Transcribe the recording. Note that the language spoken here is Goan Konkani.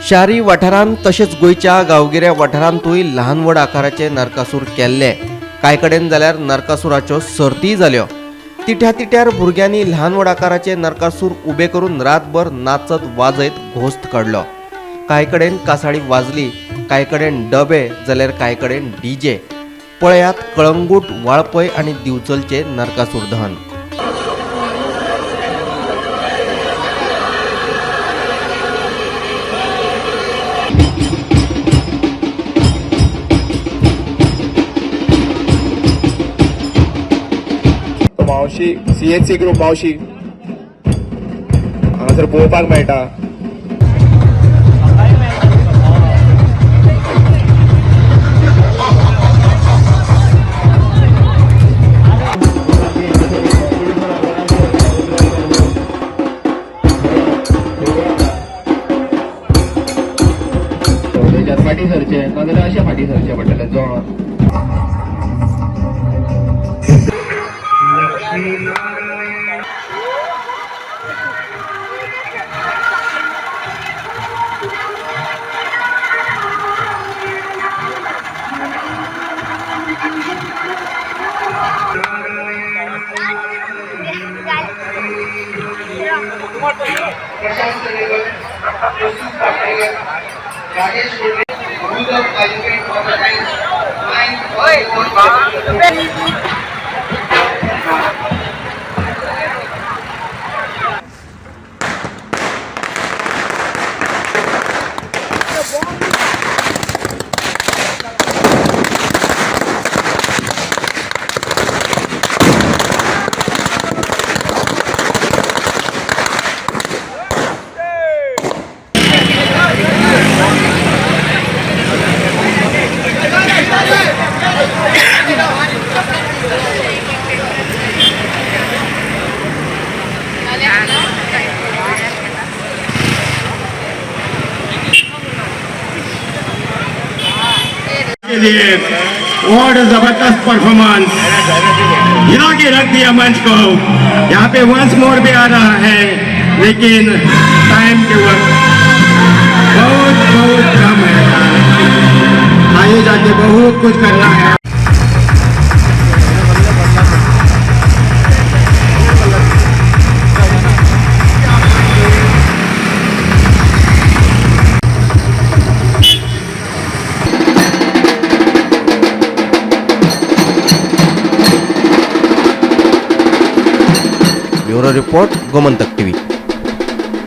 शारी वाठारांत तशेंच गोंयच्या गांवगिऱ्या वाठारांतूय ल्हान व्हड आकाराचे नरकासूर केल्ले. कांय कडेन जाल्यार नरकासुराच्यो सर्तीय जाल्यो. तिठ्या तिठ्यार भुरग्यांनी ल्हान व्हड आकाराचे नरकासूर उबे करून रातभर नाचत वाजयत घोस्त काडलो. कांय कडेन कासाळी वाजली, कांय कडेन डबे जाल्यार कांय कडेन डीजे. पळयात कळंगूट, वाळपय आनी दिवचलचे नरकासूर दहन. मावशी CHC ग्रुप मावशी हांगासर पळोवपाक मेळटा. फाटी सरचे नाजाल्यार अशें फाटी सरचें पडटलें जोड. के लिए और जबरदस्त परफॉर्मेंस, हिला के रख दिया मंच को. यहाँ पे वंस मोर भी आ रहा है, लेकिन टाइम के वक्त बहुत बहुत कम है. आगे जाके बहुत कुछ करना है. Bureau report, Gomantak TV.